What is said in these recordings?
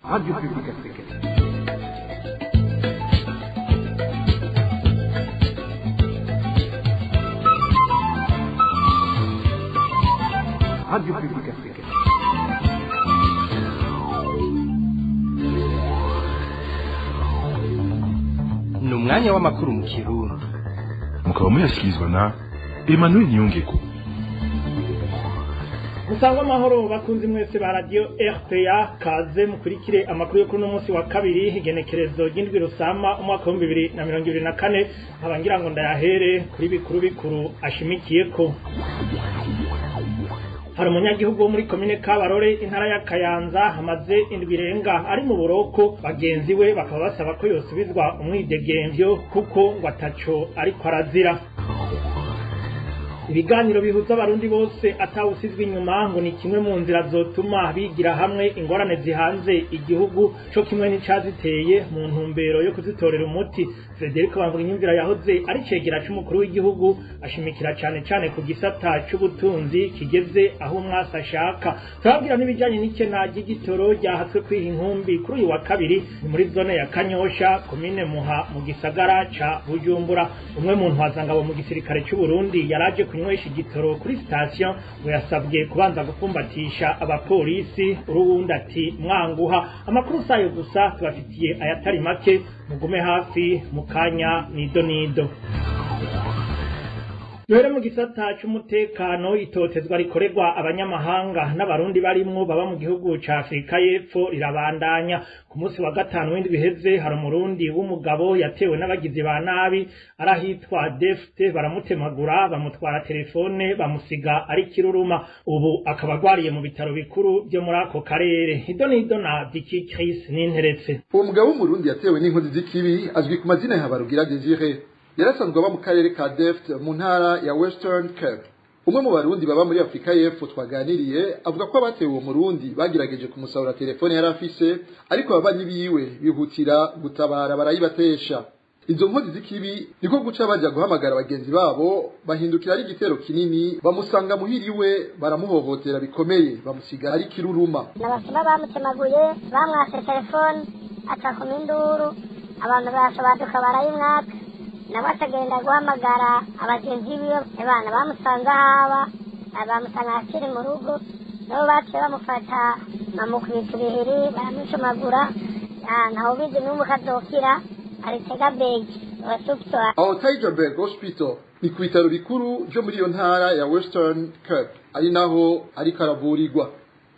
Radio Publique Africaine. Radio Publique Africaine. Ni umwanya w'amakuru mu Kirundi. Mukaba muyashyikirizwa na Emmanuel Niyongeko. Musangwa amahoro bakunzi mwese ba radio RPA, kaze mukurikire amakuru yo kuri uno munsi wa kabiri, igenekerezo ry'indwi Rusama umwaka wa 2024. Nkaba ngira ngo ndayahere kuri bikuru bikuru ashimikiyeko. Hari umunyagihugu wo muri komine Kabarore, intara ya Kayanza, amaze indwi irenga ari mu buroko. Bagenzi we bakaba basaba ko yosubizwa umwidegemvyo kuko ngo ataco ariko arazira. Ibiganiro bihuza abarundi bose atawusizwe inyuma ngo ni kimwe mu nzira zotuma bigira hamwe ingorane zihanze igihugu co kimwe n'icaziteye, mu ntumbero yo kuzitorera umuti. Frederic Bamvuginyumvira yahoze ari cegera c'umukuru w'igihugu ashimikira cane cane ku gisata c'ubutunzi kigeze aho umwasi ashaka. Turababwira n'ibijanye n'ikena ry'igitoro ryahatswe kwiha inkumbi kuri uyu wa kabiri, ni muri zone ya Kanyosha, komine Muha, mu gisagara ca Bujumbura. Umwe mu ntwazangabo mu gisirikare c'u Burundi yaraje kunywesha igitoro kuri sitasiyo ngo yasabwe kubanza gupfumbatisha abapolisi, uruwundi ati mwanguha. Amakuru sayo gusa, tubafitiye ayatari make, mugume hafi mu kanya nido nido. Duhere mu gisata c'umutekano. Itotezwa rikorerwa abanyamahanga n'abarundi barimwo baba mu gihugu ca Afrika y'Epfo rirabandanya. Ku munsi wa gatanu w'indwi iheze, hari umurundi w'umugabo yatewe n'abagizi ba nabi arahitwa Defte, baramutemagura, bamutwara telefone, bamusiga ari kiruruma. Ubu akaba agwariye mu bitaro bikuru vyo muri ako karere. Ido nido na Vicky Chris Ninteretse. Uwo mugabo w'umurundi yatewe n'inkozi z'ikibi azwi ku mazina ya Habarugira Desire. Yarasanzwe aba mu karere ka Delft mu ntara ya Western Cape. Umwe mu barundi baba muri Afrika y'Epfo twaganiriye avuga ko abatewe uwo murundi bagerageje kumusahura telefone yari afise, ariko ababanyi biwe bihutira gutabara barayibatesha. Izo nkozi z'ikibi niko guca baja guhamagara bagenzi babo, bahindukira ari igitero kinini, bamusanga muhiriwe, baramuhohotera bikomeye, bamusiga ari kiruruma. N'abasuma bamutemaguye, bamwase telefone, aca induru, abantu basobaduka barayimwaka, nawe akagenda guhamagara abagenzi biwe. Abana bamusanze ahaba, bamusanga akiri mu rugo, nabo baciye bamufata, bamukubita ibihiri, baramucumagura. Ntawe ubizi n'ubu kazokira aritega begi. Aho Tygerberg Hospital ni ku bitaro bikuru byo muri iyo ntara ya Western Cape, ari naho ariko aravurirwa.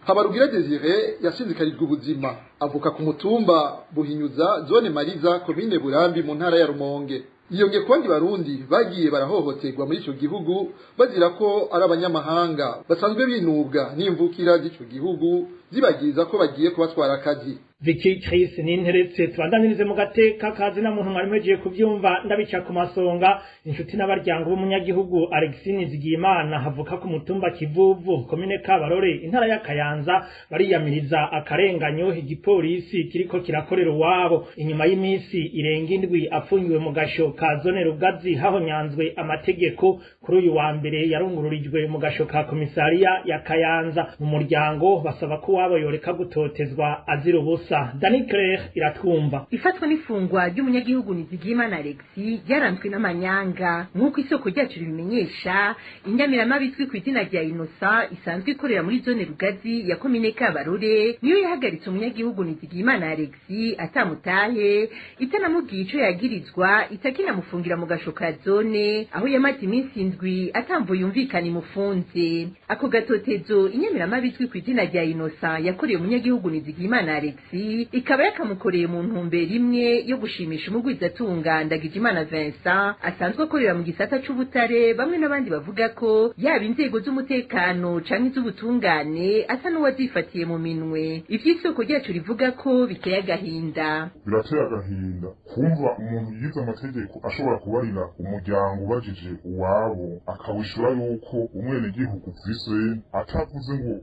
Habarugira Desire yasinzikarijwe ubuzima. Avuka ku mutumba Buhinyuza, zone Mariza, komine Burambi, mu ntara ya Rumonge. Yiyongeye ku bandi barundi bagiye barahohoterwa muri ico gihugu bazira ko ari abanyamahanga, basanzwe binubwa n'imvukira z'ico gihugu zibagiriza ko bagiye kubatwara akazi. Vicky Chris Ninteretse. Tubandanirize mu gateka kazi na muntu. Mwari mwejeje kuvyumva, ndabica ku masonga. Inshuti n'abaryango b'umunyagihugu Alexine Zigiyimana havuka ku mutumba Kivuvu, komine Kabarore, intara ya Kayanza, bariyamiriza akarenganyo igipolisi kiriko kirakorera uwabo. Inyuma y'imisi irenga indwi afungiwe mu gasho ka zone Rugazi hahonyanzwe amategeko, kuri uyu wa mbere yarungururijwe mu gasho ka komisariya ya Kayanza. Mu muryango basaba ko uwabo yoreka gutotezwa azira ubusa. Dani Claire iratwumva. Ifatwa n'ifungwa ry'umunyagihugu Nizigiyimana Alexis ryaranzwe n'amanyanga, nk'uko isoko ryacu ribimenyesha. Inyamiramabi izwi ku izina rya Innocent isanzwe ikorera muri zone Rugazi ya komine Kabarore niyo yahagaritse umunyagihugu Nizigiyimana Alexis atamutahe, itanamubwiye ico yagirizwa, itakinamufungira mu gasho ka zone aho yamaze iminsi 7 atamvo yumvikana imufunze. Ako gatotezo inyamiramabi izwi ku izina rya Innocent yakoreye umunyagihugu Nizigiyimana Alexis ikaba yakamukoreye mu ntumbero imwe yo gushimisha umugwizatunga Ndagijimana Vincent asanzwe akorera mu gisata c'ubutare. Bamwe n'abandi bavuga ko yaba inzego z'umutekano canke iz'ubutungane asa n'uwazifatiye mu minwe. Ivy'isoko ryacu rivuga ko biteye agahinda. Birateye agahinda kumva umuntu yize amategeko ashobora kubarira umuryango ubajije uwabo, akawishura yuko umwenegihugu vize atavuze ngo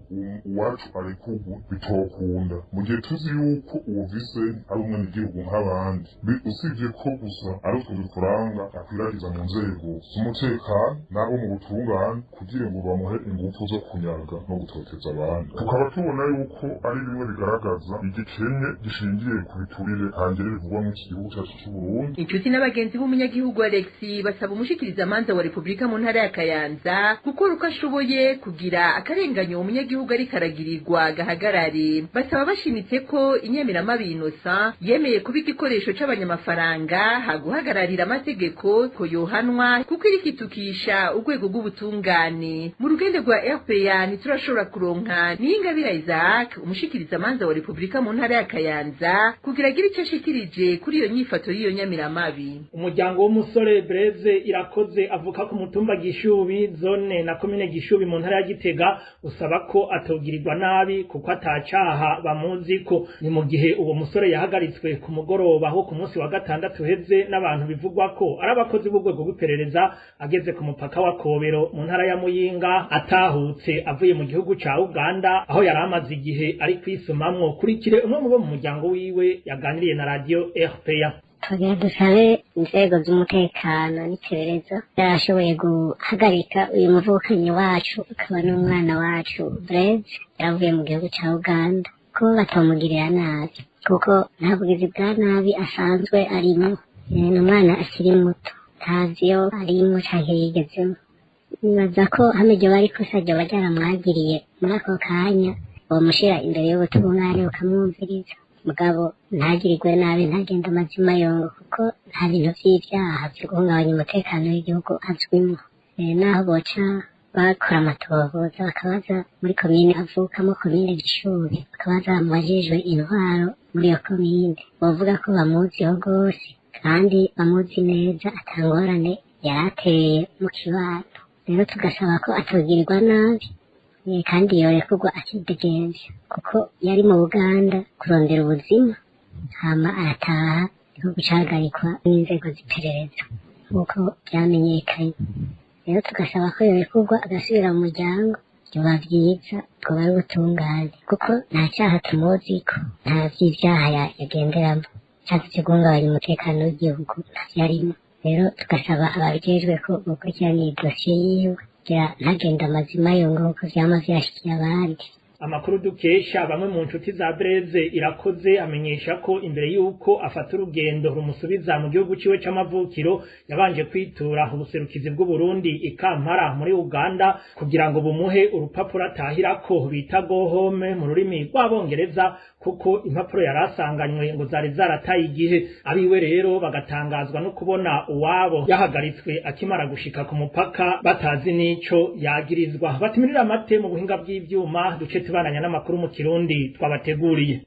uwacu arekure. gihugu bitokunda, mu gihe tuzi yuko uwo Vincent ari umwenegihugu nk'abandi. Usibye ko gusa ari utwo dufaranga akwiragiza mu nzego z'umutekano n'abo mu butungane kugira ngo bamuhe ingufu zo kunyaga no gutoteza abandi. Tukaba tubona yuko ari bimwe bigaragaza igikenye gishingiye ku biturire hangere bivugwa muri iki gihugu cyacu cy'u Burundi. Inshuti n'abagenzi b'umunyagihugu Alex basaba umushikirizamanza wa Repubulika mu ntara ya Kayanza gukora uko ashoboye kugira akarenganyo umunyagihugu ariko aragirirwa gahagarare. Basaba bashimitse ko inyamiramabi Innocent yemeye kuba igikoresho c'abanyamafaranga haguhagararira amategeko ko yohanwa, kuko irikitukisha urwego rw'ubutungane. Mu rugendo rwa RPA ntiturashobora kuronka Niyingabire Isaac, umushikirizamanza wa Repubulika mu ntara ya Kayanza, kugira agire ico ashikirije kuri iyo nyifato y'iyo nyamiramabi. Umuryango w'umusore Breze Irakoze avuka ku mutumba Gishubi, zone na komine Gishubi mu ntara ya Gitega, usaba ko atogirirwa nabi kuko atacaha bamuziko. Ni mu gihe uwo musore yahagaritswe ku mugoroba ho ku munsi wa gatandatu uheze n'abantu bivugwa ko ari abakozi b'urwego rw'iperereza ageze ku mupaka wa Kobero mu ntara ya Muyinga, atahutse avuye mu gihugu ca Uganda aho yari amaze igihe ari kwisumamwo. Kurikire umwe mu bo mu muryango wiwe yaganiriye na radio RPA. Tugira dusabe inzego z'umutekano n'iperereza yarashoboye guhagarika uyu muvukanyi wacu akaba n'umwana wacu Blaise yaravuye mu gihugu ca Uganda, ko batamugirira nabi kuko nta bugizi bwa nabi asanzwe arimo. Ni umwana akiri muto, ntazi iyo arimo canke yigezemo. Nibaza ko hano iryo bari kosa ryoba ryaramwagiriye muri ako kanya, bomushira imbere y'ubutungane bukamwumviriza, mugabo ntagirirwe nabi, ntagende amazima yongo, kuko nta bintu vy'ivyaha vyo guhungabanya umutekano w'igihugu azwimo. Naho boca bakora amatohoza bakabaza muri komine avukamo, komine Gishubi, bakabaza mu bajejwe intwaro muri iyo komine, bovuga ko bamuziho rwose kandi bamuzi neza, atangorane yarateye mu kibano. Rero tugasaba ko atogirirwa nabi, kandi yorekurwa akidegemvya, kuko yari mu Buganda kurondera ubuzima, hama arataha niko gucagarikwa n'inzego z'iperereza nk'uko vyamenyekanye. Rero tugasaba ko yorekurwa agasubira mu muryango, vyoba vyiza, bwoba ari ubutungane, kuko nta caha tumuziko, nta vy'ivyaha yagenderamwo canke vyo guhungabanya umutekano w'igihugu ntavyo arimwo. Rero tugasaba ababijejwe ko bokurikirana iyi dosiye yiwe kugira ntagende amazima yongo nkuko vyama vyashikiye abandi. Amakuru dukesha bamwe mu nshuti za Breze Irakoze amenyesha ko imbere y'uko afata urugendo rumusubiza mu gihugu ciwe c'amavukiro, yabanje kwitura ubuserukizi bw'u Burundi i Kampala muri Uganda kugira ngo bumuhe urupapuro atahirako bita go home mu rurimi rw'abongereza, kuko impapuro yari asanganywe ngo zari zarataye igihe. Abiwe rero bagatangazwa no kubona uwabo yahagaritswe akimara gushika ku mupaka batazi n'ico yagirizwa. Batimirira amate mu buhinga bw'ivyuma, duce tubananya n'amakuru mu Kirundi twabateguriye.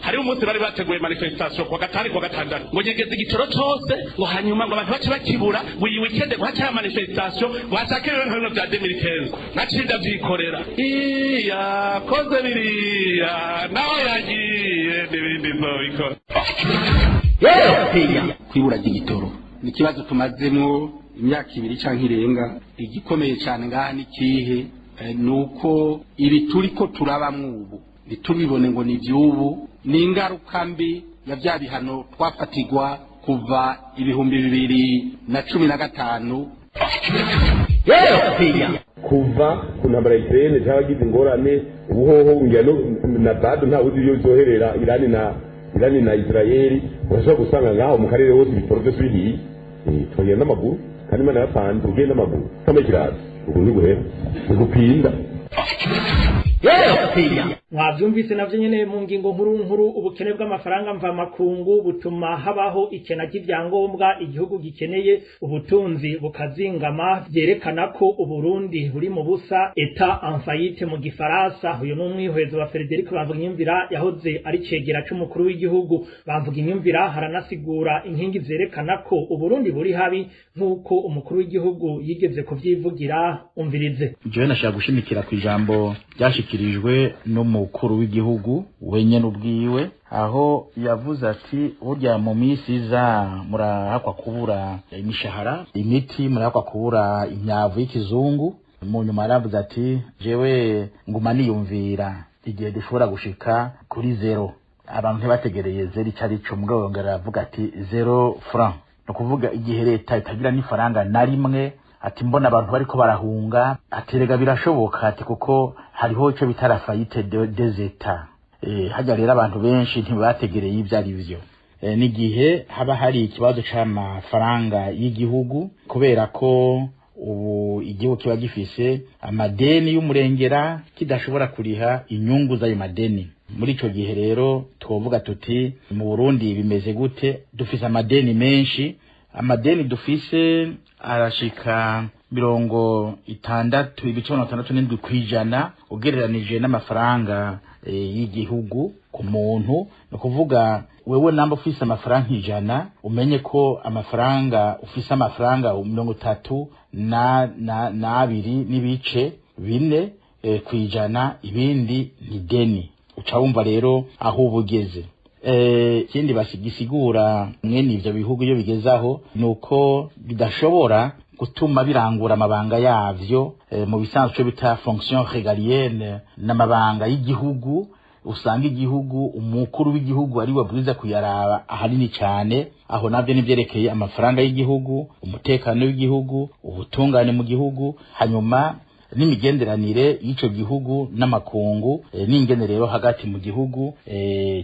Hariho umunsi bari bateguye manifestation kuwa gatanu kuwa gatandatu, ngo nyegeze igitoro cose, ngo hanyuma ngo abantu bace bakibura, ngo iyi weekend ngo hace manifestation, ngo hashake rero nka bino vya 2015. Naciye ndavyikorera, iyakoze biriya naho yagiye n'ibindi nzobikora. Kwibura ry'igitoro ni ikibazo tumazemwo imyaka 2 canke irenga. Igikomeye cane ngaha ni kihe? Nuko ibi turiko turabamwo ubu ntitubibone ngo ni ivy'ubu, ni ingaruka mbi ya vya bihano twafatirwa kuva 2015. Kuva ku ntambara ya Ukraine cy'abagize ingorane ubuhoho ngira na bado nta wuzi iyo bizoherera Irani na Israeli, urashobora gusanga ngaho mu karere hose ibitoro byose bihiye. Tugenda n'amaguru kandi Imana yapanze ugenda n'amaguru kama ikirazi ubwo ntiguhera ntigupinda. Mwavyumvise navyo nyene mu ngingo nkuru nkuru, ubukene bw'amafaranga mvamakungu butuma habaho ikena ry'ivyangombwa igihugu gikeneye, ubutunzi bukazingama, vyerekana ko Uburundi buri mu busa, état en faillite mu gifaransa. Uyu ni umwihwezo wa Frederic Bamvuginyumvira yahoze ari cegera c'umukuru w'igihugu. Bamvuginyumvira haranasigura inkingi zerekana ko Uburundi buri habi nk'uko umukuru w'igihugu yigeze kuvyivugira. Umvirize. Jewe nashaka gushimikira ku ijambo ryashikirijwe n'umukuru w'igihugu wenyene ubwiwe, aho yavuze ati burya mu minsi iza murahakwa kubura imishahara, imiti, murahakwa kubura imyavu y'ikizungu. Mu nyuma yaravuze ati jewe nguma niyumvira igihe dushobora gushika kuri zero. Abantu ntibategereye zero ico arico, mugabo yongera aravuga ati 0 franc, ni ukuvuga igihe leta itagira n'ifaranga na rimwe. Ati mbona abantu bariko barahunga, ati rega birashoboka, ati kuko hariho ico bita la faillite des États. Hajya rero abantu benshi ntibategereye ivyo ari vyo. N'igihe haba hari ikibazo c'amafaranga y'igihugu, kubera ko ubu igihugu kiba gifise amadeni y'umurengera kidashobora kuriha inyungu z'ayo madeni. Muri ico gihe rero twovuga tuti mu Burundi bimeze gute? Dufise amadeni menshi, amadeni dufise arashika 60.67% ugereranije n'amafaranga y'igihugu ku muntu. Ni ukuvuga wewe namba ufise amafaranga 100, umenye ko amafaranga ufise amafaranga 32.4 kwijana, ibindi ni deni. Uca wumva rero aho ubugeze. Ikindi basigisigura mwene ivyo bihugu iyo bigezaho nuko bidashobora gutuma birangura amabanga yavyo mu bisanzwe bita fonction régalienne, n'amabanga y'igihugu. Usanga igihugu umukuru w'igihugu ari we abwiza kuyaraba ahanini cyane, aho navyo nivyerekeye amafaranga y'igihugu, umutekano w'igihugu, ubutungane mu gihugu, hanyuma n'imigenderanire y'ico gihugu n'amakungu, n'ingene rero hagati mu gihugu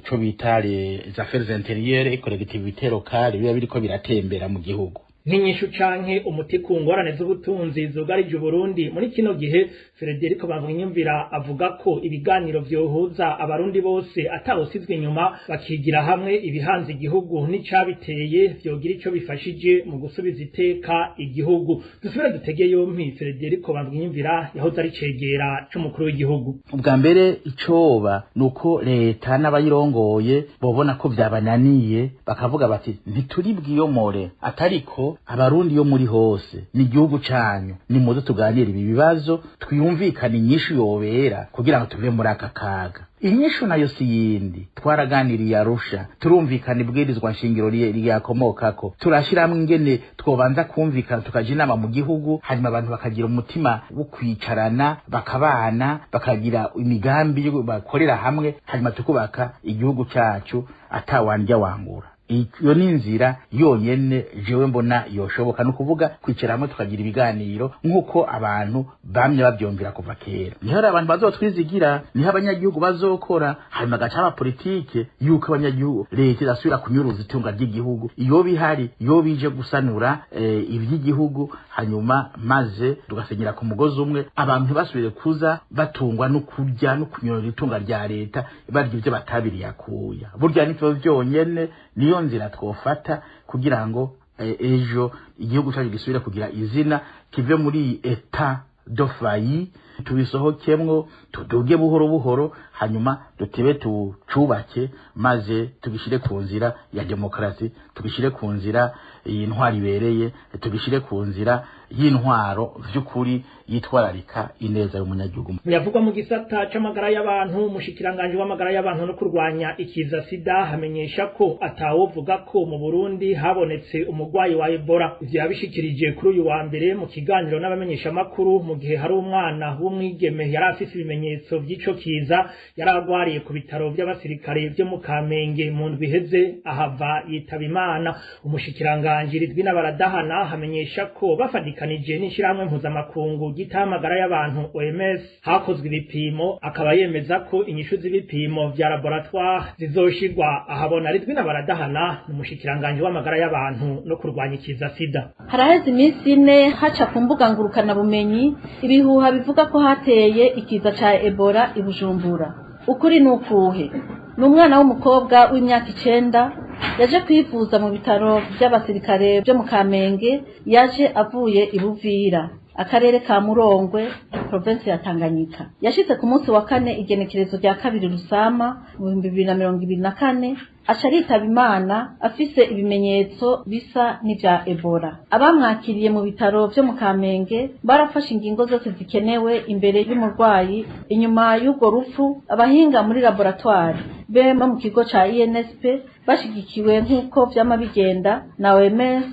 co bita les affaires intérieures et collectivités locales biba biriko biratembera mu gihugu. Nk'inyishu canke umuti ku ngorane z'ubutunzi zugarije Uburundi muri kino gihe, Frederico Bamwinyumvira avuga ko ibiganiro vyohuza abarundi bose atawusizwe inyuma, bakigira hamwe ibihanze igihugu n'icabiteye, vyogira ico bifashije mu gusubiza iteka igihugu. Dusubire dutege yompi Frederico Bamwinyumvira yahoze ari cegera c'umukuru w'igihugu. Ubwa mbere icoba nuko leta n'abayirongoye bobona ko vyabananiye, bakavuga bati ntituri bwiyomore, atariko abarundi yo muri hose ni igihugu canyu, nimuze tuganire ibi bibazo, twiyumvikane inyishu yobera kugira ngo tuve muri aka kaga. Inyishu nayo si yindi, twaraganiriye Arusha, turumvikana ibwirizwa nshingiro ryakomokako, turashiramwe ingene twobanza kumvikana, tukaja inama mu gihugu, hanyuma abantu bakagira umutima wo kwicarana, bakabana, bakagira imigambi bakorera hamwe, hanyuma tukubaka igihugu cacu atawandya wangura. Iyo ni inzira yonyene jewe mbona yoshoboka, no kuvuga kwicara hamwe tukagira ibiganiro nk'uko abantu bamye bavyumvira kuva kera. Niho rero abantu bazotwizigira, niho abanyagihugu bazokora, hanyuma gaca aba politike yuko abanyagihugu leta idasubira kunyuruza itunga ry'igihugu iyo bihari, iyo bije gusanura ivy'igihugu, hanyuma maze tugasenyera ku mugozi umwe, abantu ntibasubire kuza batungwa no kurya no kunyurura itunga rya leta barya ivyo batabiriye akuya. Burya nivyo vyonyene niyo nzira twofata kugira ngo ejo igihugu cyacu gisubire kugira izina, kive muri état de faillite, tubisohokemwo, tuduge buhoro buhoro, hanyuma dutebe tucubake, maze tugishire ku nzira ya demokarasi, tugishire ku nzira y'intwaro ibereye, tugishire ku nzira y'intwaro vy'ukuri yitwararika ineza y'umunyagihugu. Yavugwa mu gisata c'amagara y'abantu, umushikiranganje w'amagara y'abantu no kurwanya ikiza sida hamenyesha ko atawovuga ko mu Burundi habonetse umugwayi wa Ebola. Ivyo yabishikirije kuri uyu wa mbere mu kiganiro n'abamenyesha makuru, mu gihe hari umwana w'umwigeme yari afise ibimenyetso vy'ico kiza yari agwariye ku bitaro by'abasirikare byo mu Kamenge mu ndwi iheze, ahava yitaba Imana. Umushikiranganje Ridwina Baradahana hamenyesha ko bafadikanije n'ishirahamwe mpuzamakungu ry'amagara y'abantu OMS hakozwe ibipimo, akaba yemeza ko inyishu z'ibipimo vya laboratoire zizoshirwa ahabona. Ridwina Baradahana ni umushikiranganje w'amagara y'abantu no kurwanya ikiza sida. Haraheze iminsi 4 haca ku mbuga ngurukanabumenyi ibihuha bivuga ko hateye ikiza ca Ebola i Bujumbura. Ukuri ni ukuhe? Ni umwana w'umukobwa w'imyaka 9 yaje kwivuza mu bitaro by'abasirikare byo mu Kamenge, yaje avuye i Buvira, akarere ka Murongwe, province ya Tanganyika. Yashitse ku munsi wa kane igenekerezo rya 2 Rusama mu 2024, aca aritaba Imana afise ibimenyetso bisa n'ivya Ebola. Abamwakiriye mu bitaro vyo mu Kamenge barafashe ingingo zose zikenewe imbere y'umurwayi. Inyuma y'urwo rupfu, abahinga muri laboratoire be mu kigo ca INSP bashigikiwe nk'uko vyama bigenda na OMS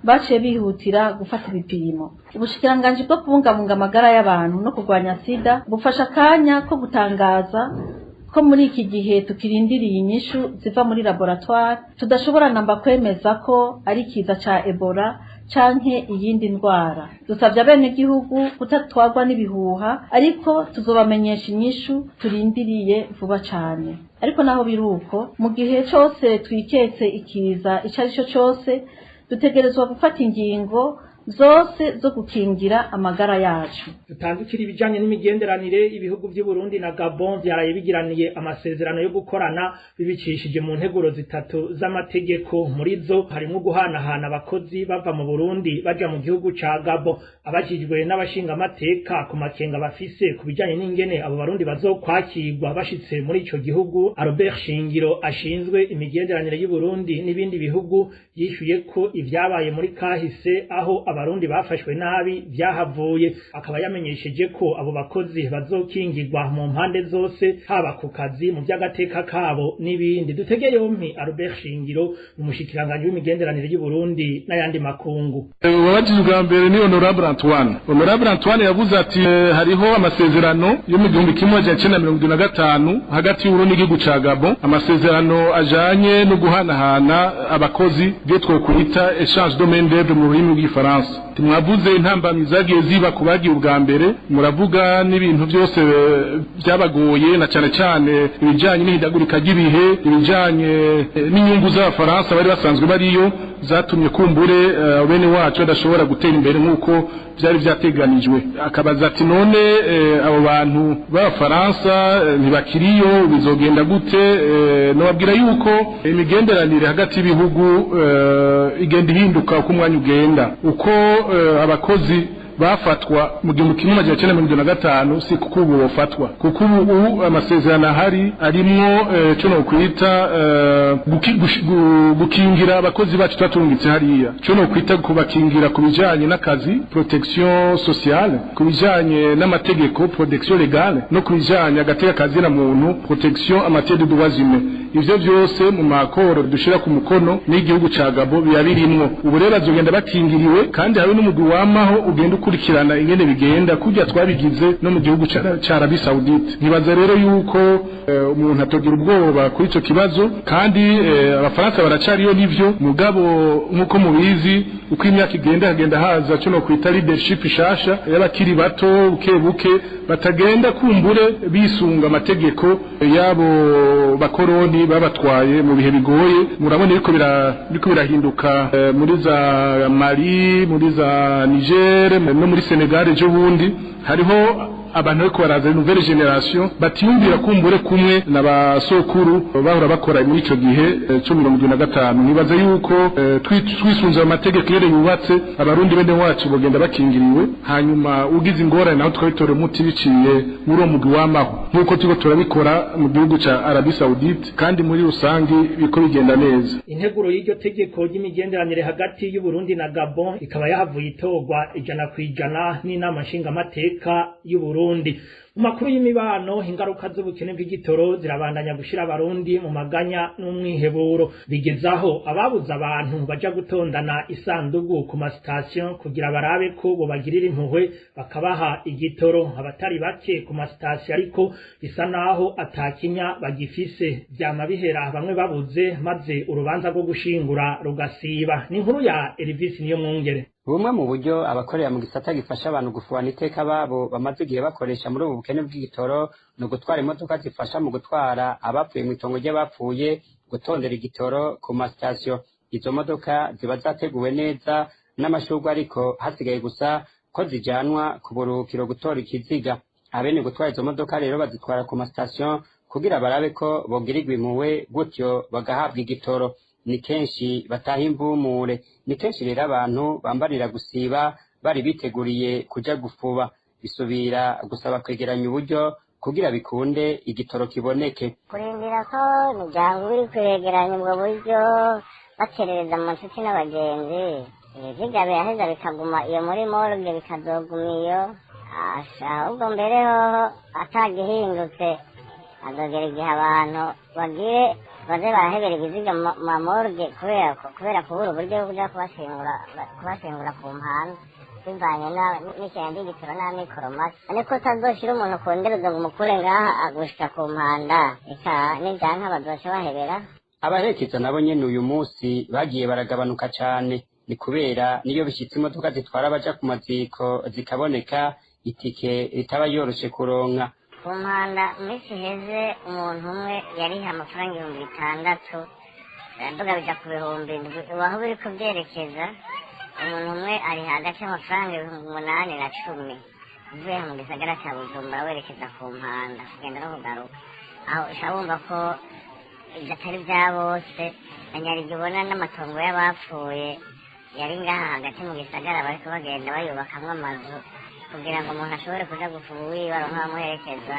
Baciye bihutira gufata ibipimo. Ubushikiranganji bwo kubungabunga amagara y'abantu no kurwanya sida bufasha akanya ko gutangaza ko muri iki gihe tukirindiriye inyishu ziva muri laboratoire, tudashobora namba kwemeza ko ari ikiza ca Ebola canke iyindi ndwara. Dusabye abenegihugu kutatwarwa n'ibihuha, ariko tuzobamenyesha inyishu turindiriye vuba cane. Ariko naho biruko, mu gihe cose twiketse ikiza ico ari cyo cose, dutegerezwa gufata ingingo zose zo gukingira amagara yacu. Dutandukira ibijanye n'imigenderanire. Ibihugu vy'u Burundi na Gabon vyaraye bigiraniye amasezerano yo gukorana bibicishije mu nteguro zitatu z'amategeko. Muri zo harimwo guhanahana abakozi bava mu Burundi baja mu gihugu ca Gabon. Abajijwe n'abashingamateka ku makenga bafise ku bijanye n'ingene abo Barundi bazokwakirwa bashitse muri ico gihugu, Albert Shingiro ashinzwe imigenderanire y'u Burundi n'ibindi bihugu yishuye ko ivyabaye muri kahise aho Abarundi bafashwe nabi vyahavuye, akaba yamenyesheje ko abo bakozi bazokingirwa mu mpande zose, haba ku kazi, mu vy'agateka kabo n'ibindi. Dutege yompi Albert Shingiro, umushikiranganji w'imigenderanire y'u Burundi n'ayandi makungu. Uwabajije bwa mbere ni Honorable Antoine. Honorable Antoine yavuze ati hariho amasezerano yo mu 1975 hagati y'Uburundi n'igihugu ca Gabon, amasezerano ajanye no guhanahana abakozi, byo twokwita échange de main d'œuvre mu rurimi rw'igifaransa. Mwavuze intambamyi zagiye ziba ku bagiye ubwa mbere, muravuga n'ibintu byose byabagoye, na cyane cyane ibijyanye n'ihindagurika ry'ibihe, ibijyanye n'inyungu z'Abafaransa bari basanzwe bariyo zatumye kumbure bene wacu badashobora gutera imbere nk'uko byari byateganijwe. Akabaza ati none abo bantu b'Abafaransa ntibakiriyo, bizogenda gute? Nababwira yuko imigenderanire hagati y'ibihugu igenda ihinduka uko umwanya ugenda. Uko abakozi bafatwa mu 1975 si kuko ubu bafatwa, kuko ubu amasezerano ahari arimwo cyo no kwita gukingira abakozi bacu twatungitse hariya, cyo no kwita kubakingira ku bijanye n'akazi, protection sociale, ku bijanye n'amategeko, protection légale, no ku bijanye agateka kazi na muntu, protection en matière de droits humains. Ivyo vyose mu makoro dushira ku mukono n'igihugu ca Gabon biba birimwo. Ubu rero bazogenda bakingiriwe, kandi habe n'umugwi wamaho ugenda ukurikirana ingene bigenda, kurya twabigize no mu gihugu ca Arabie Saoudite. Ntibaza rero yuko umuntu atogira ubwoba kuri ico kibazo. Kandi Abafaransa baracariyo nivyo, mugabo nkuko mubizi, uko imyaka igenda hagenda haza cyo no kwita leadership shasha y'abakiri bato, buke buke batagenda kumbure bisunga amategeko yabo bakoroni babatwaye mu bihe bigoye. Murabona biriko birahinduka muri za Mali, muri za Niger no muri Senegal ejo bundi. Hariho abantu bariko baraza, nouvelle génération, batiyumvira kumbure kumwe na basokuru bahora bakora muri ico gihe cyo 75. Nibaza yuko twisunze amategeko yere yubatse, Abarundi bene wacu bogenda bakingiriwe, hanyuma ugize ingorane naho twabitora umuti biciye muri uwo mugwi w'amaho, nk'uko turiko turabikora mu gihugu ca Arabie Saoudite, kandi muri rusangi biko bigenda neza. Integuro y'iryo tegeko ry'imigenderanire hagati y'u Burundi na Gabon ikaba yahavuye itorwa 100% n'inama nshingamateka y'u Burundi. Mu makuru y'imibano, ingaruka z'ubukene bw'igitoro zirabandanya gushira Abarundi mu maganya n'umwiheburo, bigezaho ababuze abantu baja gutondana isandugu ku masitasiyo kugira barabe ko bobagirira impuhwe bakabaha igitoro. Abatari bake ku masitasiyo ariko bisa naho atakinya bagifise, vyama bihera bamwe babuze, maze urubanza rwo gushingura rugasiba. Ni inkuru ya Elvis niyo mwungere. Bumwe mu buryo abakorera mu gisata gifasha abantu gufuhana iteka babo bamaze igihe bakoresha muri ubu bukene bw'igitoro ni ugutwara imodoka zifasha mu gutwara abapfuye mu itongo ry'abapfuye gutondera igitoro ku masitasiyo. Izo modoka ziba zateguwe neza n'amashurwe, ariko hasigaye gusa ko zijanwa ku buruhukiro gutora ikiziga. Abene gutwara izo modoka rero bazitwara ku masitasiyo kugira barabe ko bogirirwa impuhwe, gutyo bagahabwa igitoro. Ni kenshi bataha imvumure. Ni kenshi rero abantu bambarira gusiba bari biteguriye kuja gufuba, bisubira gusaba kwegeranya uburyo kugira bikunde igitoro kiboneke. Kurindira ko imiryango iri kwegeranya ubwo buryo, bacerereza mu nshuti n'abagenzi, ibiziga biraheza bikaguma iyo muri morgue, bikazoguma iyo. Ahubwo mbere hoho atagihindutse azogera igihe abantu bagire. Baze barahebera ibiziga mu mamorgue kubera kubura uburyo bwo kuja kubashingura ku mpanda, bivanye n'ikena ry'igitoro n'amikoro make. Ariko utazoshira umuntu ku nderuzo ngo umukure ngaha agushika ku mpanda, eka n'ivyanka bazoca bahebera. Abaherekeza nabo nyene uyu munsi bagiye baragabanuka cane, ni kubera niyo bishitse imodoka zitwara abaja ku maziko zikaboneka, itike ritaba yoroshe kuronka. Ku mpanda minsi iheze umuntu umwe yariha amafaranga 6000, biraduga bija ku 7000. Ubu aho biriko vyerekeza, umuntu umwe ari hagati y'amafaranga 8000 na 10,000 uvuye mu gisagara ca Bujumbura werekeza ku mpanda, kugenda no kugaruka. Aho uca wumva ko ivyo atari vya bose. Anyarige ubona n'amatongo y'abapfuye yari ngaha hagati mu gisagara bariko bagenda bayubakamwo amazu kugira ngo umuntu ashobore kuja gufuba uwiwe aronke abamuherekeza,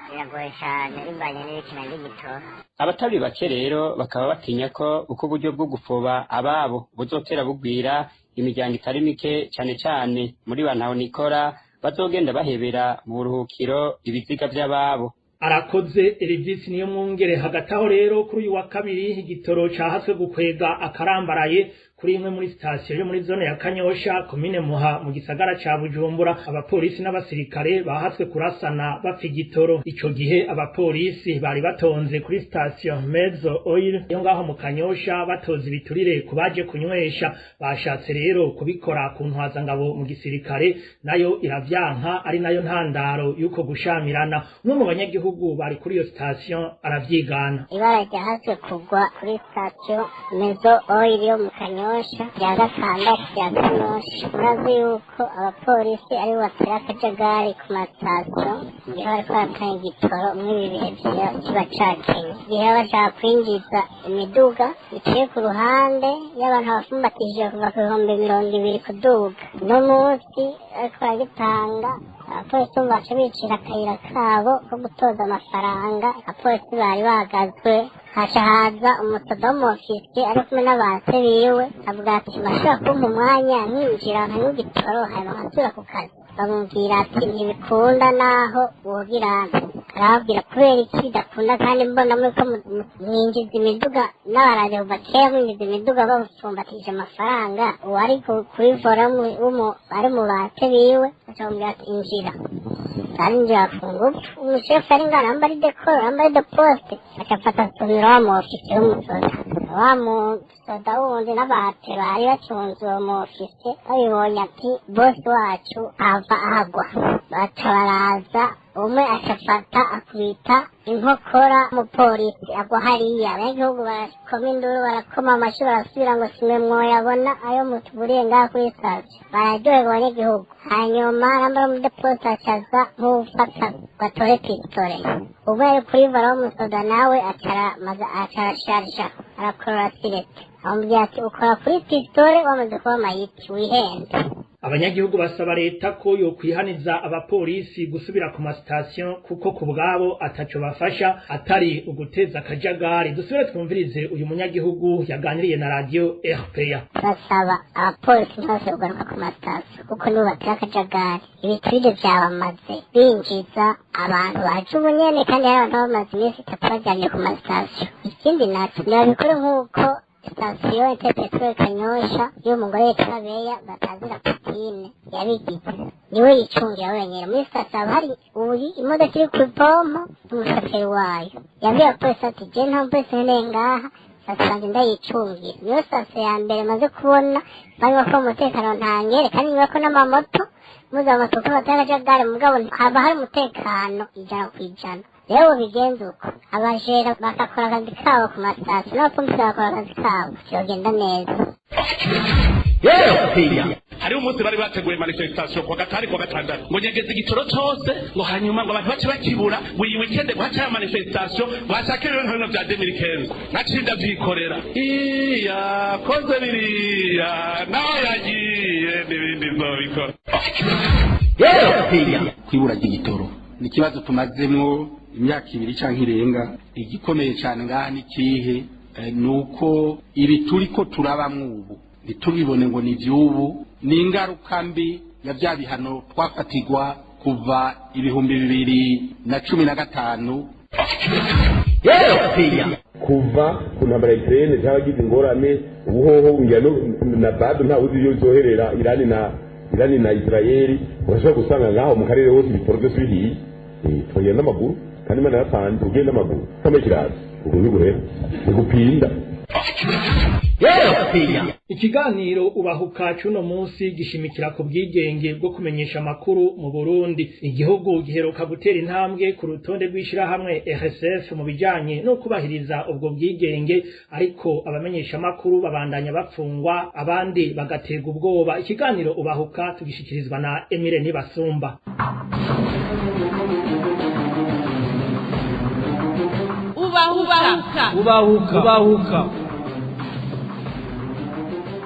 biragoye cane bivanye n'ibikina ry'igitoro. Abatari bake rero bakaba batinya ko uko uburyo bwo gufoba ababo buzotera bugwira, imiryango itari mike cane cane muri ba ntahonikora bazogenda bahebera mu buruhukiro ibiziga vy'ababo. Arakoze Elvis niyo mwungere. Hagati aho rero, kuri uyu wa kabiri igitoro cahatswe gukwega akarambaraye kuri imwe muri sitasiyo yo muri zone ya Kanyosha, komine Muha, mu gisagara ca Bujumbura. Abapolisi n'abasirikare bahatswe kurasana bapfa igitoro. Ico gihe abapolisi bari batonze kuri sitasiyo Mezo Oil yo ngaho mu Kanyosha, batoza ibiturire ku baje kunywesha. Bashatse rero kubikora ku ntwazangabo mu gisirikare, nayo iravyanka, ari nayo ntandaro y'uko gushamirana. Umwe mu banyagihugu bari kuri iyo sitasiyo aravyigana. Ibara ryahatswe kugwa kuri sitasiyo Mezo Oil yo mu Kanyosha rya gatandatu rya Kanyosha. Murazi yuko abapolisi aribo batera akajagari ku masitasiyo igihe bariko baratanga igitoro. Muri ibi bihe kiba cakenye, igihe baba bashaka kwinjiza imiduga iciye ku ruhande y'abantu bafumbatishije kuva ku 20,000 kuduga. Uno munsi ariko baragitanga, abapolisi bo baca bicira akayira kabo ko gutoza amafaranga. Abapolisi bari bahagazwe, haca haza umusoda w'umufisiye ari kumwe n'abase biwe, avuga ati: "Bashobora kumpa umwanya nkinjira nkanywa igitoro, hanyuma nkasubira ku kazi?" Bamubwira ati: "Ntibikunda naho wogira." Arababwira: "Kubera iki bidakunda kandi mbona muriko mwinjiza imiduga n'abaraje kuva kera mwinjiza imiduga babufumbatije amafaranga?" Uwari kuri volant ari mu base biwe aca bamubwira ati: "Injira." Arinjira ku ngufu. Umushefu ari ngaho, namba ari de corps, namba ari de poste, aca afata somero wa mu ofisiye w'umusoda. Wa musoda wundi n'abate bari bacunze uwo mu ofisiye babibonye ati: "Bosi wacu ava agwa." Baca baraza, umwe acafata akubita inkokora umupolisi agwa hariya. Abanyagihugu barakoma induru, barakoma amashi, barasubira ngo: "Simwe mwoyabona ayo mutuburiye ngaha kuri sitasiyo." Bararyoherwa abanyagihugu. Hanyuma nambara umudeposte acaza nk'uwufata gatore pistolet, umwe ari kuri volant w'umusoda nawe acarasharisha, arakorora sûreté, amubwira ati: "Ukora kuri pistolet wamaze kuba mayiti, wihende." Abanyagihugu basaba leta ko yokwihaniza abapolisi gusubira ku masitasiyo, kuko ku bwabo ataco bafasha atari uguteza akajagari. Dusubire twumvirize uyu munyagihugu yaganiriye na radio RPA. Basaba abapolisi ntibose kugaruka ku masitasiyo, kuko nibo batera akajagari. Ibiturire vyabamaze, binjiza abantu baje ubu nyene kandi hari abantu bamaze iminsi 3 baryamye ku masitasiyo. Ikindi naco, ntibabikore nk'uko sitasiyo Interpetrol Kanyosha y'umugore yitwa Beya batazira Putine yabigize, niwe yicungira wenyine muri sitasiyo. Haba hari uri imodoka iri ku ipompo n'umushoferi wayo. Yabwiye abapolisi ati: "Je nta mupolisi nkeneye ngaha, sitasiyo yanjye ndayicungira." Niyo sitasiyo ya mbere maze kubona barimo ko umutekano ntangere, kandi niba ko n'amamoto muza amamoto ko batera akajagari, mugabo haba hari umutekano 100%. Rero bigenze uko, abajera bagakora akazi kabo ku masitasiyo n'abapolisi bagakora akazi kabo, kiragenda neza. Hariho umunsi bari bateguye manifestation kwa gatari kwa gatandatu ngo nyegeza igitoro cose, ngo hanyuma ngo abantu bace bakibura, ngo iyi weekend ngo hace manifestation, ngo hashake ibintu bino vya 2015. Naciye ndavyikorera, iya koze biriya nawe yagiye n'ibindi nzobikora. Kwibura ry'igitoro ni ikibazo tumazemwo imyaka 2 canke irenga. Igikomeye cane ngaha ni ikihe? Nuko ibi turiko turabamwo ubu ntitubibone ngo ni ivy'ubu, ni ingaruka mbi ya vya bihano twafatirwa kuva 2015. Kuva ku ntambara ya Ukraine cy'abagize ingorane, ubuhoho ngira na bado ntawe uzi iyo bizoherera. Irani na Israeli, urashobora gusanga ngaho mu karere hose ibitoro byose bihiye. Twagenda n'amaguru, kandi Imana yapanze ugenda n'amaguru kama ikirazi, ubwo ntiguhera ntigupinda. Ikiganiro Ubahuka cuno munsi gishimikira ku bwigenge bwo kumenyesha amakuru mu Burundi. Igihugu giheruka gutera intambwe ku rutonde rw'ishirahamwe RSF mu bijanye no kubahiriza ubwo bwigenge, ariko abamenyesha amakuru babandanya bapfungwa, abandi bagaterwa ubwoba. Ikiganiro Ubahuka tugishikirizwa na Emile Nibasumba. Ubahuka. Ubahuka. Ubahuka.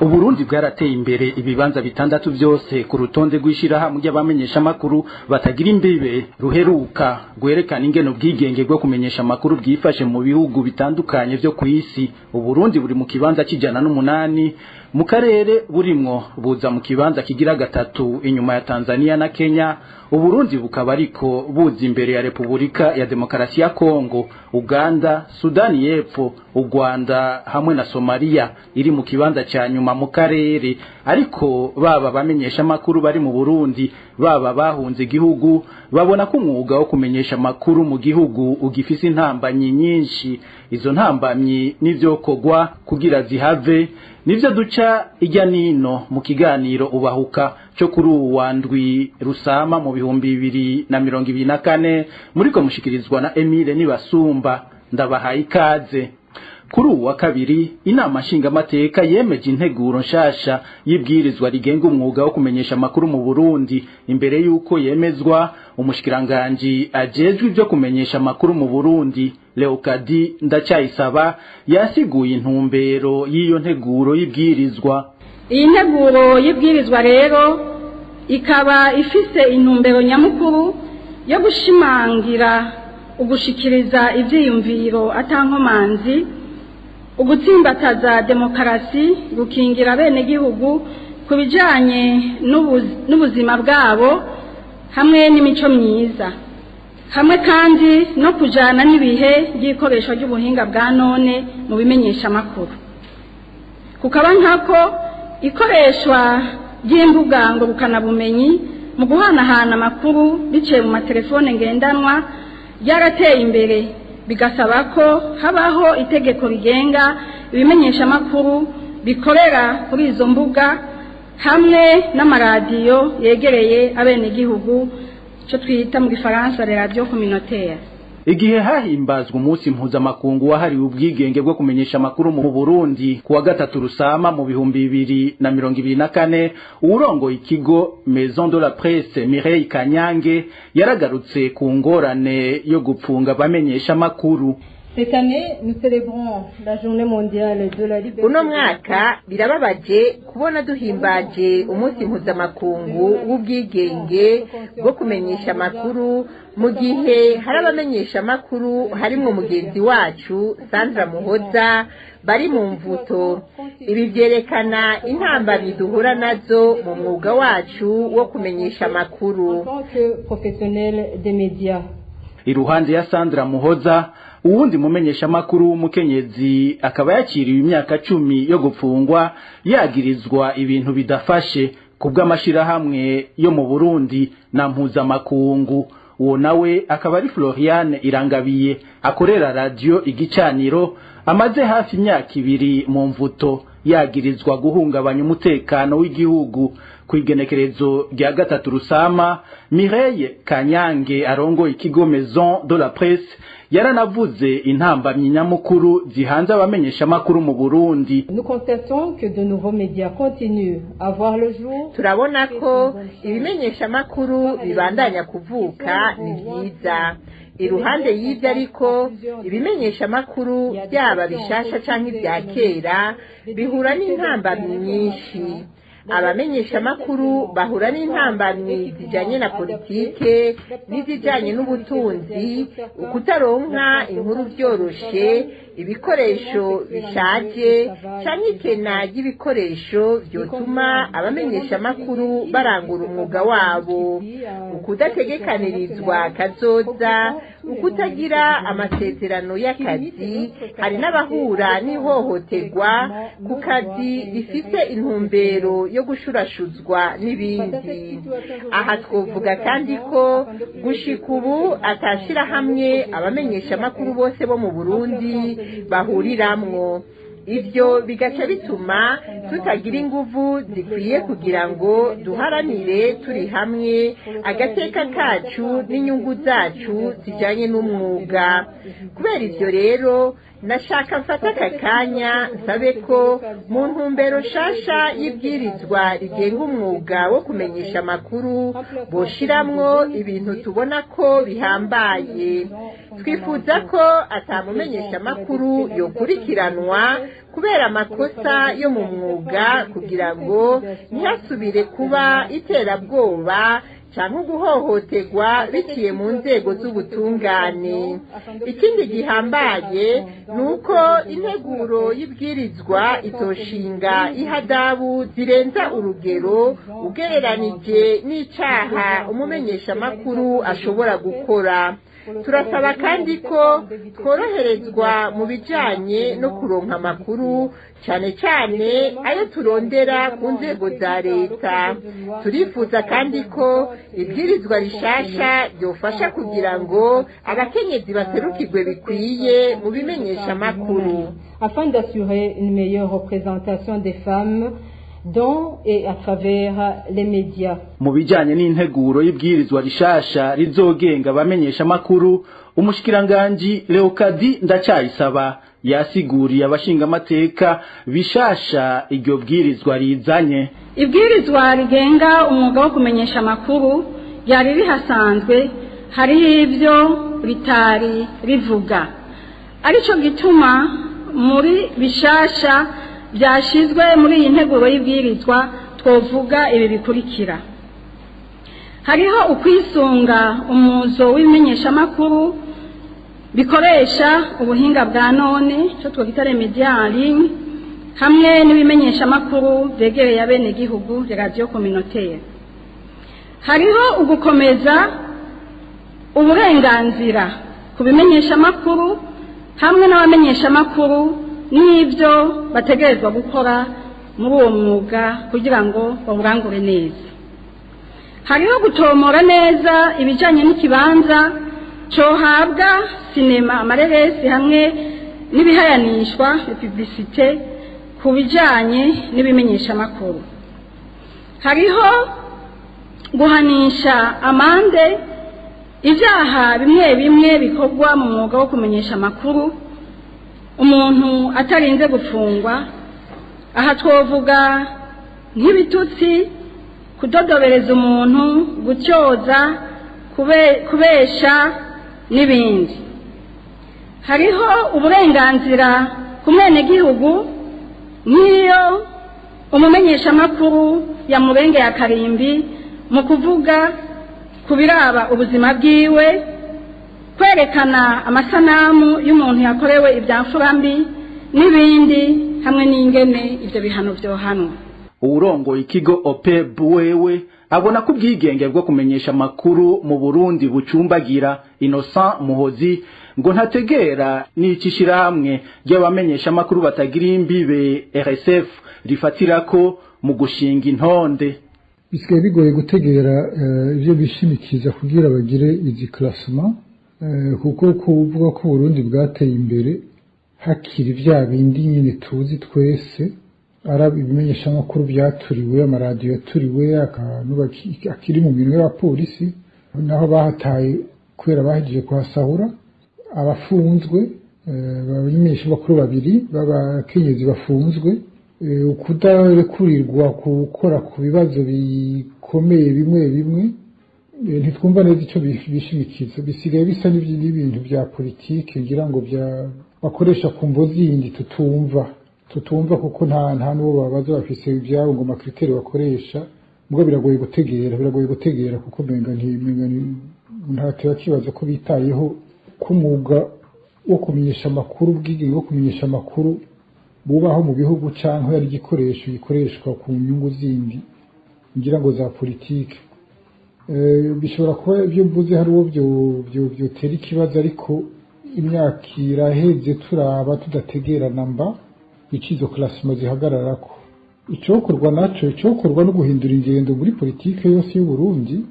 Uburundi bwarateye imbere ibibanza bitandatu byose ku rutonde rw'ishirahamwe ry'abamenyesha amakuru batagira imbibe ruheruka rwerekana ingene ubwigenge bwo kumenyesha amakuru bwifashe mu bihugu bitandukanye vyo ku isi. Uburundi buri mu kibanza c'108 mu karere, burimwo buza mu kibanza kigira gatatu inyuma ya Tanzania na Kenya. Uburundi bukaba ariko buza imbere ya Repubulika ya Demokarasi ya Kongo, Uganda, Sudani y'Epfo, u Rwanda hamwe na Somalia iri mu kibanza ca nyuma mu karere. Ariko baba bamenyesha amakuru bari mu Burundi, baba bahunze igihugu, babona ko umwuga wo kumenyesha amakuru mu gihugu ugifise intambamyi nyinshi. Izo ntambamyi n'ivyokorwa kugira zihave nivyo duca ijya nino mu kiganiro Ubahuka cyo kuri uwa ndwi Rusama mu 2024, muriko mushikirizwa na Emile Nibasumba. Ndabahaye ikaze. Kuri uwa kabiri, inama nshingamateka yemeje integuro nshasha y'ibwirizwa rigenga umwuga wo kumenyesha amakuru mu Burundi. Imbere y'uko yemezwa, umushikiranganji ajejwe ibyo kumenyesha amakuru mu Burundi, Leokadi Ndacyayisaba, yasiguye intumbero y'iyo nteguro y'ibwirizwa. Iyi nteguro y'ibwirizwa rero ikaba ifise intumbero nyamukuru yo gushimangira ugushikiriza ivyiyumviro atankomanzi, ugutsimbataza demokarasi, gukingira abenegihugu ku bijanye n'ubuzima bwabo hamwe n'imico myiza, hamwe kandi no kujana n'ibihe by'ikoresho ry'ubuhinga bwa none mu bimenyesha amakuru. Kukaba nkako ikoreshwa ry'imbuga ngurukanabumenyi mu guhanahana amakuru biciye mu matelefone ngendanwa ryarateye imbere, bigasaba ko habaho itegeko rigenga ibimenyesha amakuru bikorera kuri izo mbuga hamwe n'amaradiyo yegereye abenegihugu, cyo twita mu gifaransa radio communautaire. Igihe hahimbazwa umunsi mpuzamakungu wahariwe ubwigenge bwo kumenyesha amakuru mu Burundi kuwa gatatu Rusama mu 2024, uwurongoye ikigo Maison de la Presse, Mireille Kanyange, yaragarutse ku ngorane yo gupfunga abamenyesha amakuru. Cette année, nous célébrons la journée mondiale de la liberté. Uno mwaka birababaje kubona duhimbaje umunsi mpuzamakungu w'ubwigenge bwo kumenyesha amakuru mu gihe hari abamenyesha amakuru harimwo mugenzi wacu Sandra Muhoza bari mu mvuto. Ibi vyerekana intambamyi duhura nazo mu mwuga wacu wo kumenyesha amakuru. En tant que professionnel des médias. Iruhande ya Sandra Muhoza, uwundi mumenyesha makuru w'umukenyezi akaba yakiriwe imyaka 10 yo gupfungwa yagirizwa ibintu bidafashe kubw'amashirahamwe yo mu Burundi na mpuzamakungu. Uwo nawe akaba ari Floriane Irangabiye akorera radio Igicaniro, amaze hafi imyaka 2 mu mvuto yagirizwa guhungabanya umutekano w'igihugu. Kwigenekerezo rya gatatu Rusama, Mireille Kanyange arongoye ikigo Maison de la Presse yaranavuze intambamyi nyamukuru zihanze abamenyesha makuru mu Burundi. Nous constatons que de nouveaux médias continuent à voir le jour. Turabona ko ibimenyesha makuru bibandanya kuvuka, ni vyiza. Iruhande y'ibyo ariko, ibimenyesha makuru byaba bishasha canke ibya kera bihura n'intambamyi nyinshi. Abamenyesha makuru bahura n'intambamyi zijanye na politike n'izijanye n'ubutunzi, ukutaronka inkuru vyoroshe, Ibikoresho bishaje canke ikena ry'ibikoresho vyotuma abamenyeshamakuru barangura umwuga wabo, ukudategekanirizwa kazoza, ukutagira amasezerano y'akazi. Hari n'abahura n'ihohoterwa ku kazi rifise intumbero yo gushurashuzwa n'ibindi. Aha twovuga kandi ko gushika ubu atashirahamwe abamenyeshamakuru bose bo mu Burundi bahuriramwo. Ibyo bigaca bituma tutagira inguvu zikwiye kugira ngo duharanire turi hamwe agateka kacu n'inyungu zacu zijyanye n'umwuga. Kubera ibyo rero, nashaka mfata aka kanya nsabe ko mu ntumbero nshasha y'ibwirizwa rigenga umwuga wo kumenyesha amakuru boshiramwo ibintu tubona ko bihambaye. Twifuza ko atamumenyesha amakuru yokurikiranwa kubera amakosa yo mu mwuga, kugira ngo ntihasubire kuba iterabwoba cyangwa guhohoterwa biciye mu nzego z'ubutungane. Ikindi gihambaye ni uko integuro y'ibwirizwa itoshinga ihadabu zirenza urugero ugereranije n'icaha umumenyeshamakuru ashobora gukora. Turasaba kandi ko tworoherezwa mu bijyanye no kuronka amakuru, cyane cyane ayo turondera ku nzego za leta. Turifuza kandi ko ibwirizwa rishasha ryofasha kugira ngo abakenyezi baserukirwe bikwiye mu bimenyeshamakuru. Afin d'assurer une meilleure représentation des femmes dans et à travers les médias. Mu bijanye n'integuro y'ibwirizwa rishasha rizogenga abamenyesha makuru, umushikiranganji Leokadi Ndacayisaba yasiguriye abashingamateka bishasha iryo bwirizwa rizanye. Ibwirizwa rigenga umwuga wo kumenyesha amakuru ryari rihasanzwe, hariho ibyo ritari rivuga, arico gituma muri bishasha byashizwe muri iyi nteguro y'ibwirizwa twovuga ibi bikurikira. Hariho ukwisunga umuzo w'ibimenyeshamakuru bikoresha ubuhinga bwa none, cyo twita les médias en ligne, hamwe n'ibimenyeshamakuru byegereye abenegihugu, radio communautaire. Hariho ugukomeza uburenganzira ku bimenyeshamakuru hamwe n'abamenyeshamakuru n'ibyo bategerezwa gukora muri uwo mwuga kugira ngo bawurangure neza. Hariho gutomora neza ibijyanye n'ikibanza cyohabwa sinema, amareresi hamwe n'ibihayanishwa, publicité, ku bijyanye n'ibimenyeshamakuru. Hariho guhanisha amande ibyaha bimwe bimwe bikorwa mu mwuga wo kumenyesha amakuru umuntu atarinze gufungwa. Aha twovuga nk'ibitutsi, kudodobereza umuntu, gutyoza, kubesha n'ibindi. Hariho uburenganzira ku mwenegihugu nk'iyo umumenyeshamakuru yamurengeye akarimbi mu kuvuga ku biraba ubuzima bwiwe, kwerekana amasanamu y'umuntu yakorewe ibya mbi n'ibindi, hamwe n'ingene ibyo bihano byohanwa. Uwurongoye ikigo OPEB wewe abona ko ubwigenge bwo kumenyesha amakuru mu Burundi bucumbagira. Innocent Muhozi ngo ntategera n'icishirahamwe ry'abamenyesha amakuru batagira imbibe RSF rifatirako mu gushinga intonde. Bisigaye bigoye gutegera ibyo bishimikiza kugira bagire izi classement, kuko kuvuga ko Burundi bwateye imbere hakiri vya bindi nyine tuzi twese, ari ibimenyeshamakuru byaturiwe, amaradiyo yaturiwe, akantu akiri mu minwe y'abapolisi naho bahataye kubera bahejeje kuhasahura, abafunzwe, abamenyeshamakuru babiri b'abakenyezi bafunzwe, ukudarekurirwa gukora ku bibazo bikomeye bimwe bimwe. Ntitwumva neza icyo bishimikiza. Bisigaye bisa n'ibintu bya politike, ngira ngo bya bakoresha ku mvo zindi tutumva, kuko nta n'uwo babaza bafise ibyabo ngo ama critères bakoresha. Ubwo biragoye gutegera kuko menga ntimenga ntateba kibaza ko bitayeho ko umwuga wo kumenyesha amakuru, ubwigenge bwo kumenyesha amakuru bubaho mu bihugu, canke ari igikoresho gikoreshwa ku nyungu zindi, ngira ngo za politike. Bishobora kuba ibyo mvuze hari uwo byotera ikibazo, ariko imyaka iraheze turaba tudategera namba ico izo classement zihagararako. Icokorwa naco, icokorwa no guhindura ingendo muri politike yose y'u Burundi,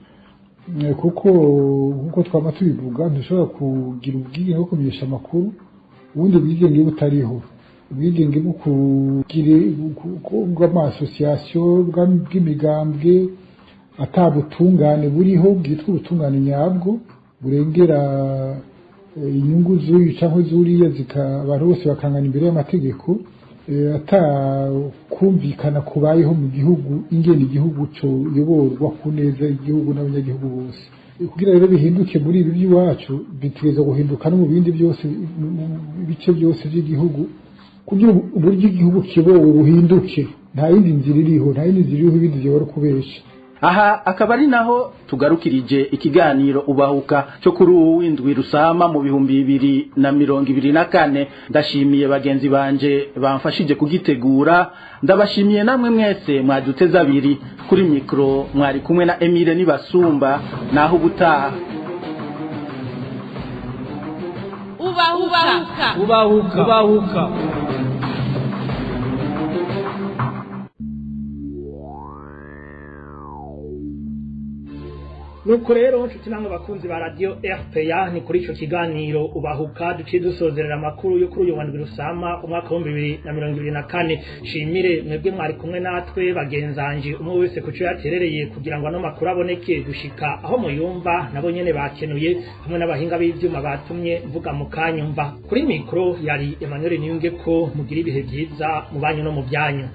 kuko nkuko twama tubivuga, ntushobora kugira ubwigenge bwo kumenyesha amakuru ubundi bwigenge butariho, ubwigenge bwo kugira bw'ama association, bw'imigambwe, ata butungane buriho bwitwa ubutungane nyabwo burengera inyungu z'uyu cyangwa z'uriya, abantu bose bakangana imbere y'amategeko, ata kumvikana kubayeho mu gihugu ingene igihugu coyoborwa ku neza igihugu n'abanyagihugu bose. Kugira rero bihinduke muri ibi by'iwacu, bitegerezwa guhinduka no mu bindi byose, mu bice byose by'igihugu, kugira uburyo igihugu kibowe buhinduke. Nta yindi nzira iriho, nta yindi nzira iriho, ibindi byobora kubesha. Aha akaba ari naho tugarukirije ikiganiro Ubahuka cyo kuri ubu w'indwi Rusama mu 2024. Ndashimiye bagenzi banje bamfashije kugitegura, ndabashimiye namwe mwese mwaduteze abiri. Kuri mikro mwari kumwe na Emile Nibasumba. Naho ubutaha. Ubahuka. Ubahuka. Ubahuka. Nuko rero, nshuti namwe bakunzi ba Radio RPA, ni kuri ico kiganiro Ubahuka duciye dusozerera amakuru yo kuri uyu wa ndwi Rusama umwaka wa 2024. Shimire mwebwe mwari kumwe natwe, bagenzanje umwe wese kuco yaterereye kugira ngo ano makuru aboneke gushika aho muyumva, nabo nyene bakenuye, hamwe n'abahinga b'ivyuma batumye mvuga mu kanyumva. Kuri mikro yari Emmanuel Niyunge ko mugira ibihe byiza mu banyu no mu byanyu.